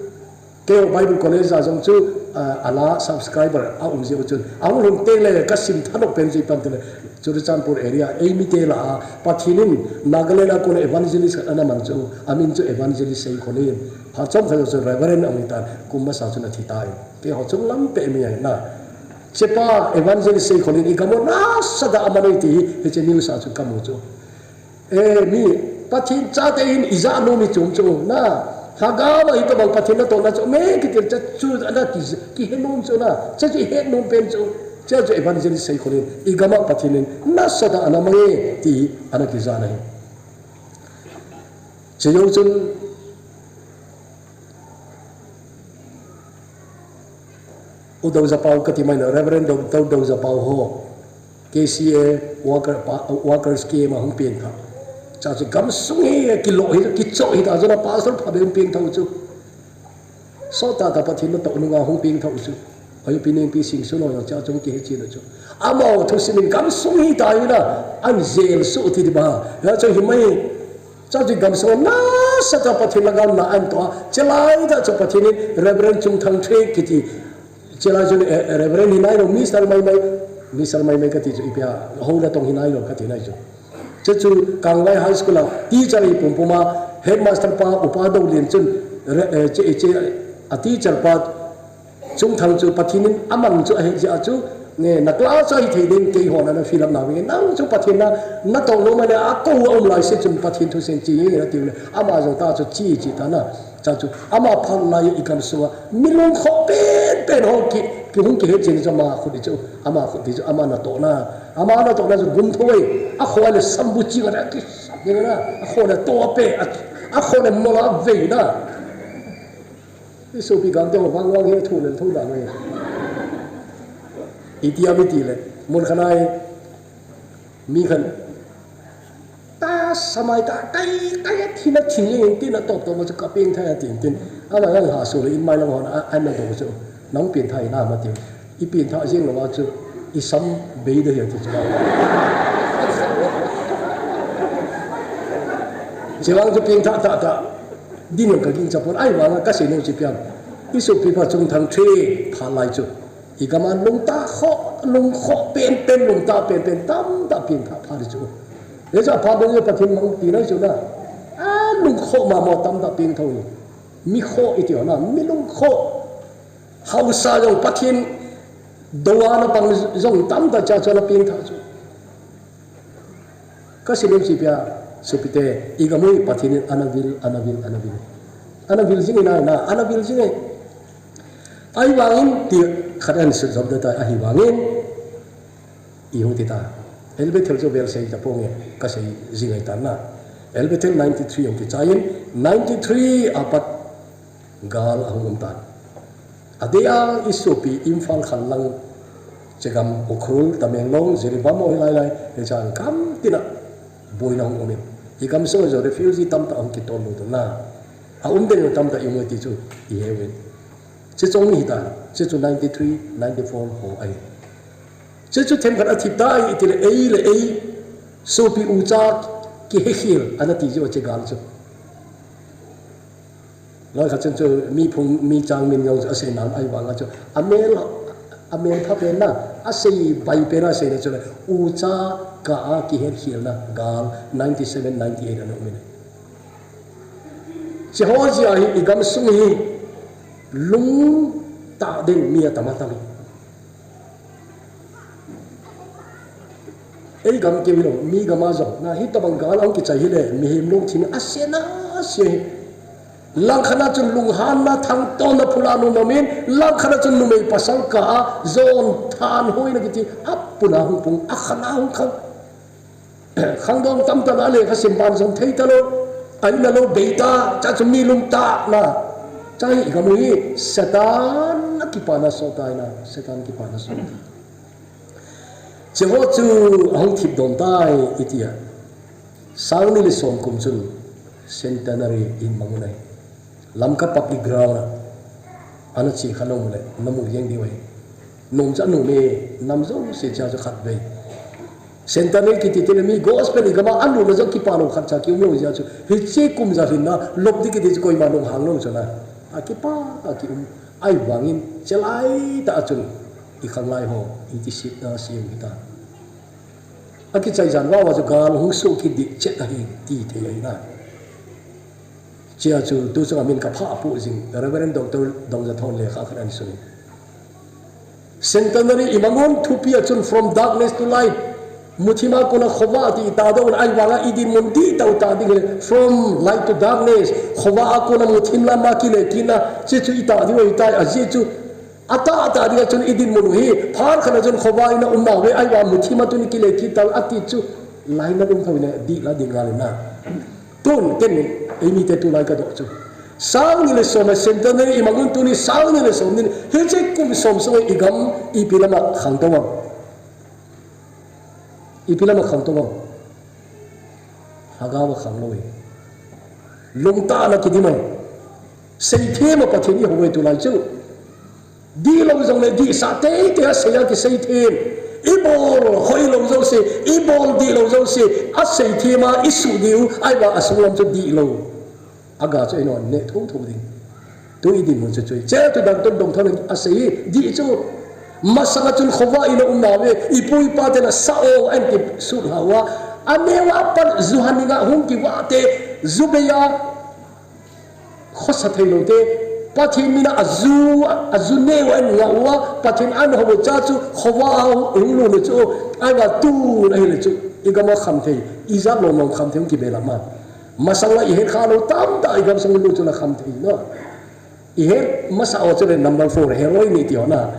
keiho Bible College a jong chu, a, ala subscriber a um jeh u chun. Ahung lhun teng le ka sim thanop pen chu ipi ham itile Churachandpur area, ei mite lah a, Pathen in Nagaland a kona evangelist khat ana man chu, amin chu Evangelist Seikholin. Phat chomkhat jou chun Reverend ahung hi tan, kum masa chun athi tai. Keiho chunglam peh mi ahi na. Hiche pa Evangelist Seikholin i gam u nasatah a aman e ti hi, hiche news a chu ka mu chu. E, mi, Pathen chate hin ijat nom i chu um chu na. Lhagao a hitobang Pathen natohna chu um e kiti chu, chu ana ki, kihe nom chu na. Hiche chu ihet nom pen chu. Hiche chu Evangelist Seikholin i gam a Pathen in nasatah a ana mang e ti ana kijah na hi. Hiche jou chun U Douzapao kati mai na, Reverend Dou, Dou, Douzapao ho. K C A worker, pa, workers camp a hung pengthah. Cha chu gamsung hi, kilo hi, kicho hi ta chu na pastor phabep hung pengthah u chu. Sot tah tah Pathen natoh nunga hung pengthah u chu. Hoi pi ning pi sing su lo cha chu kihe chin u chu. Amaho thusim in gamsung hi ta hi na, an jail suh ti di ba. Ya chu hi mai. Cha chu gamsung nasatah Pathen langa na an toh a. Hiche lai tah chu Pathen in Reverend Chungthang Thre kiti. Hiche lai chun, eh, Reverend hi nai lou, Mister Maimai, Mister Maimai kati chu ipi a, hou natong hi nai lou kati nai chu. Hiche chu Kangvai High School a teacher hi pumpum a, headmaster pa, Upa Doulin chun, re-, eh, hiche, hiche, a teacher pa, Chungthang chu Pathen in amang chu ahi jeh a chu, nge, na class a hithei ding keiho na na fill up nau vinge. Nang chu Pathen na, natoh nom a le akou a um lai se chun Pathen thusim che inge na tiu le. Ama jong ta chu che che ta na. Cha chu ama phat lai i gamsung a. Mi lungkhoh pen pen ho ki, Kihung kihet chen chu ama khut hi chu, ama khut hi chu, ama natohna. Ama natohna chu gum thoi. Akhoh le sambu ching a kisap ding na. Akhoh le tope. A, akhoh le mola vei na. Isopi gangte ho vang vang he thu le thu dan he. Itia mi ti le. Mun khanai. Mi khan. Ta samai ta, kai, kai a thin a thin jeng in tin a top top a chu ka pengtha a tin tin. Ama jong ha su le in mai lang hon a, a na do chu. Nang pengtha i na ma ti. I pengtha jeng lo a chu. I sam bei de hi a ti chu. Chevang chu pengtha ta ta. Din jong ka ging chapon ai vang a ka sei no chi pian. Isopi pa chung thang the pha lai chu. I gam a lungtah khoh, lungkhoh penpen, lungtah penpen, tamtah pengtha pha di chu. Hichu apha ding chu Pathen mang tina chu na. A lungkhoh mama tamtah pengtho. Mi khoh i ti na, mi lungkhoh. Haosa jong Pathen douna pang jong tamtah cha chu ana pengtha chu. Ka sei nom chi pia, sopite, i gam u hi Pathen in ana vil, ana vil, ana vil. Ana vil jing in ai na, ana vil jing e. Ahivangin ti khat ahin sut jom ta ahivangin i hung ti ta. Elbethel chu vel sei ta ponge ka sei jing ai ta na. Elbethel ninety three hung kichai in ninety three apat gal ahung um tan. Adeh a i sopi Imphal khan lang chegam Ukhrul, Tamenglong, Jiribam ho hilai lai, hichang gam tina boina hung um in. I gam sung a jong refugee tamtah hung kitol lut na. A um den tamtah i um ti chu i he uvin. Chuche chong hi ta, chuche chu ninety three, ninety four ho ahi. Chuche chu themkhat a thip ta ahi, iti le ei le ei, sopi ucha kihekhel, ana ti jiu chuche gal chu. Loi khat chun chu mi phung, mi chang min jong chu asei nan ahivang a chu. Amel, amel pha pen na, asei bai pen a asei na chu le, ucha kah a kihetkhelna gal ninety seven, ninety eight ana um in. Chuche ho jeh a hi i gam sung hi lungtah ding mi atam atam. Ei gam keu hilou, mi gam a jong. Na hitobang gal ahung kichai hile, mihem lungthim asena, ase. Langkhat a chun lunghanna thangtona phula nom nom in, langkhat a chun numei pasal kah a, jon thanhoina kiti, apuna hung pung, akhat a hung khang. Khangdong tamtah a lekha sim ban jong thei talou, aina lou bei ta, chuche chu mi lungtah na. Chuche hi i gam u hi, Satan a kipana sot tai na, Satan kipana sot tai. Chuche ho chu ahung thip dom tai i ti a. Sang ni le som kum chun centenary in mang u ahi. Lamka Public Ground a. Ana che kha nom le, na mu jeng diu ahi. Nom chu anom e, nam jouse cha chu khat vei. Centenary kiti tile mi gospel i gam a anom le jong kipa lou khat cha ki um lou jeh chu. Hiche kum ja hin na, lop di kiti chu koima lunghang lou chu na. Akipa, aki um. Ahivangin, chuche lai tah a chun. I khanglai ho, i ti sit na siam hi ta. Akichai jan vava chu gal hung soh kit ding chet ahi ti thei ahi na. Chuche chu tu chunga min ka phah poh jing Reverend Doctor Dongjathon lekha khat ahin sun in. Centenary i mang un thupi a chun from darkness to light. Muthim a kona khovah ti i ta dong un ahivang a i dinmun dih tah u ta ding le from light to darkness. Khovah a kona muthim lam a kile kit na chuche chu i ta ding u ahi tai ajeh chu Atah tah ding a chun i dinmun u hi, phat khat a chun khovah in a um nau ve, ahivang muthim a tun i kile kit tau, ati chu, lainat um thou in a dih la ding ngal in a. Tun, ken, eimite tulai ka doh chu. Sang ni le som a centenary i mang un tuni sang ni le som ni, hiche kum som sung a i gam ipi lam a khang tou am. Ipi lam a khang tou am. Lhagao a khang lou e. Lungtah na kidim e. Seithem a Pathen i hou e tulai chu. Dihlou jong le dihsah teitei a sei a kiseithem. I bol hoilou jouse, i bol dihlou jouse, a seithem a i suh diu, ahivang a sunglam chu dihlou. Aga chu eiho neh thotho ding. Tu i dinmun chu chu. Chuche chu Doctor Dongjathon in asei hi, dih chu. Masang a chun khovah in a um nau ve, i pu i pa ten a sa o ahin kisut lhau a. Aneo a pat ju han in a hung kivah te, ju bei a khosa thei lou te. Pathen min a aju, aju neo ahin ngah uva, Pathen ahin hou u cha chu, khovah a hung lut le chu, ahivang tun ahile chu, i gam a khamthei, ijat lom lom khamthei hung kibe lam a. Masang a i het kha lou tamtah i gam sung lut chu la khamthei na. I het masa o chu le number four, heroin i ti ho na.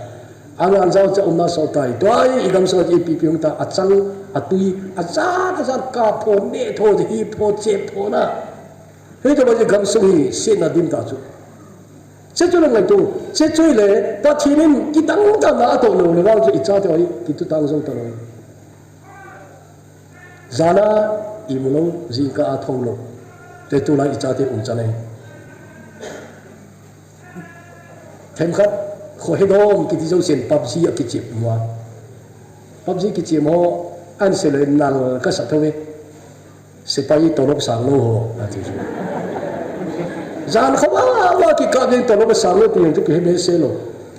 Angan jao cha umna so tai. Tua i gamsung ipi pi hung ta, achang, atui, ajat, ajat, kap pho, neh tho, hi pho, chep pho na. Hei to ba ji gamsung hi, sietna dim ta chu. Che chu le ngai tu, che chu le, Pathen in kidang ta na to lo le vang chu i chate oi, kitu tang jong ta lo. Jana imu lou, jingkah a thou lou. Te tulai i chate um chan e. Themkhat, kho he dom kiti jousen PUBG a kichep mo. PUBG kichep mo, an se le nal ka sa thou e. Sepai tolop sang lou ho, ati. Jan kho wa, wa kikap jeng tolop sang lou, pi jeng chu kihe behseh lou.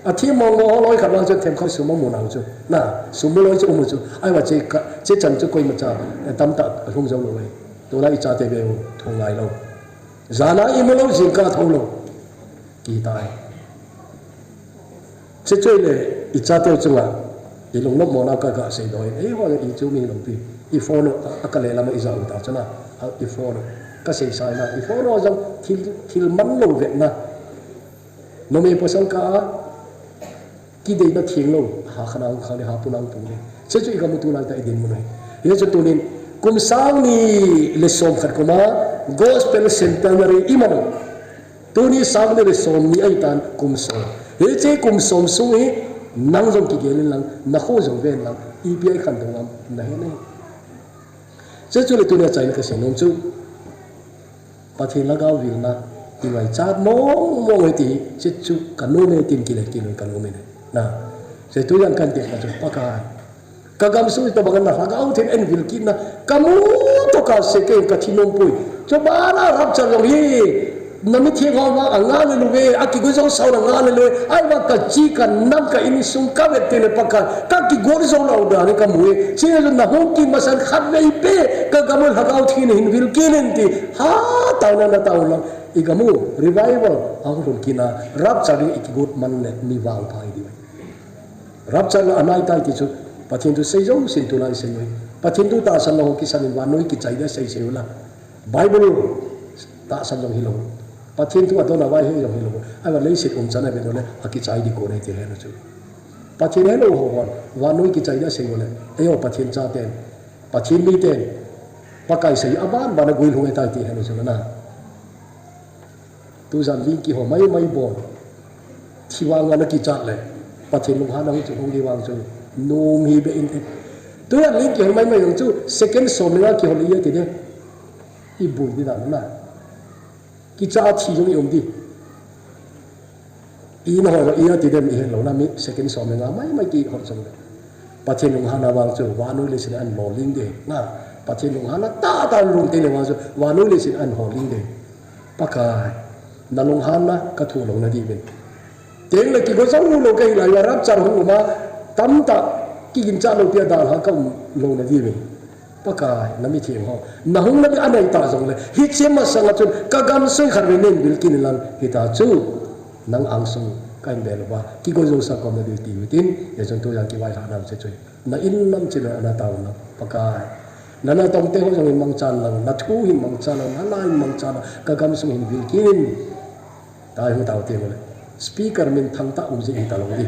Athi mong mong ho loi khat vang chu themkhat sum amu nau chu. Na, sum mu loi chu um chu. Ahivang che ka, che chan chu koimacha, eh, tamtah hung jou lou e. Tulai i chate ve u, thu ngai lou. Jana imu lou, jingkah thou lou. Kitai. Che chu le, i chate chunga, i lungnop mona ka, ka sei doi. Eiho i chu mi lou pi. I phone a, a ka le lama i ja u ta chana. A, i phone. Ka sei sai na. I phone jong thil, thil man lou ve na. Numei pasal kah a, kideina theng lou, ha khan a hung khang le, ha pun a hung pung le. Che chu i gam u tulai ta i dinmun ahi. Hiche chu tunin, kum sang ni le som khat kum a, Gospel Centenary i man u. Tuni sang ni le som ni ahi tan kum som. Hiche kum som sung hi, nang jong kigel in lang, na kho jong ven lang, ipi a i khantou ham, na he na he. Che chu le tuni a chaina ka sei nom chu. Pathen lhagao vilna, i ngaichat mong mong e ti, che chu ka nom e tin kile, kile ka nom e. Na, che tu jan kan te ka chu Pakai. Ka gamsung tobang na Lhagao Theng in vil kitna, ka mu to ka se ke ka thi nom poi. Chubana rapture jong hi, na mitheng ho vang a nga le lou ve, a kigo jong sao na nga le lou ve, ahivang ka chi ka nam ka insung ka vet te le Pakai, ka kigo jong lou dan ka mu e. Che na hung kit masang khatvei beh, ka gam u Lhagao Theng in hin vil kit in ti, Ha, taona na taona. I gam u, revival, ahung lhung kit na, rapture ding i kigot man le, mi vangpha i diu. Rapture na anai tai ti chu, Pathen thu sei jousen tulai sei u. Pathen thu tahsan lou, kisan in vannoi kichai dia sei sei u la. Bible tahsan jong hilou. Pathen thu adon a vai hi jong hilou. Ahivang leiset um chan a ve le, akichai di kon e ti he na chu. Pathen helou ho hon, vannoi kichai dia sei u le. Eiho Pathen chaten. Pathen miten, Pakai sei aban ban a guilhung e tai ti he na chu na. Tujan ling kihou mai mai bon. Thi vang a na kichat le. Pathen lunghanna hung chu hung di vang chu. Nom hi beh in te. Tujan ling kihou mai mai hung chu second som le nga kihou le i a ti de. I bul di dan na. Kicha a thi jong i um di. I na hoi lou, i a ti dem i het lou na mi second som le nga mai mai kihou jong le. Pathen lunghanna vang chu, vannoi leiset a na lolhing de. Na, Pathen lunghanna tahtah lungte le vang chu, vannoi leiset a na lolhing de. Pakai, na lunghanna ka thu lou na diuvin. Teng le kigo jong lou ka hi lai uva rapture hung um a, tamtah kiginchat lou pi a dalha ka um lou na diuvin. Pakai, na mitheng ho. Na hung na ding anai ta jong le. Hiche masang a chun, ka gamsung khatvei nei vil kit in lang hita chu. Nang angsung ka hin bel uva. Kigo jousah kom na diu ti u tin. Hichun tujan kivailhah nau che chu. Na in lam che le na taona. Pakai. Na natong te ho jong hin mangchan lang. Na thu hin mangchan lang. Na la hin mangchan lang. Ka gamsung hin vil kit in. Tai hu tau te ho le. Speaker minthang tah um jing hita lou di.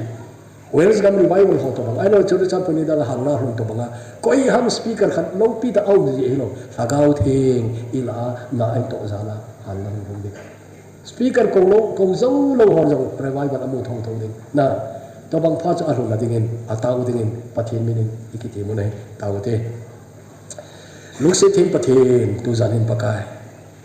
Wales gam revival ho tobang, ahilouleh Churachandpur ni dang a halna lhung tobang a, koi ham speaker khat loupi tah a um ji hilou, Lhagao Theng i lah a na ahin toh jal a halna hung hung ding. Speaker kou lou, kou jou lou hon jong revival a mu thotho ding. Na, tobang pha chu alhun na dingin, atao dingin, Pathen min in i kitem u ahi, tao u te. Lungset Theng Pathen, tujan hin Pakai.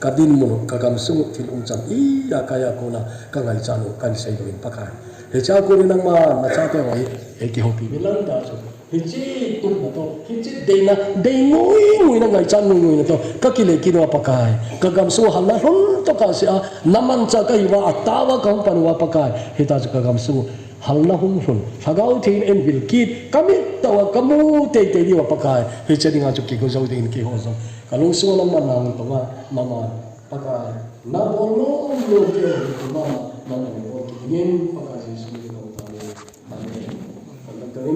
Ka dinmun u, ka gamsung u, thil umchan, i a kai a kona, ka ngaichat u, ka hin seidoh in Pakai. Hiche a kon in nangman, na chate ho hi, ei kihoupi uvin lang ta chu. Hiche tupna toh, hiche deina, dei ngui ngui na ngaichat ngui ngui na toh, ka kile kit uva Pakai. Ka gamsung u halna lhun toh ka sei a, na manchah ka hi uva, atao a ka hung pan uva Pakai. Hita chu ka gamsung u, Halna hung lhun, Lhagao Theng in vil kit, ka mit tah uva ka mu teitei diu a Pakai, hiche dinga chu kigo jou dingin keiho jong. Ka lungsung a nangman na hung tong a, nangman, Pakai, na bol nom nom keiho hung tong a, nangman bol kit dingin, Pakai Jesu min in.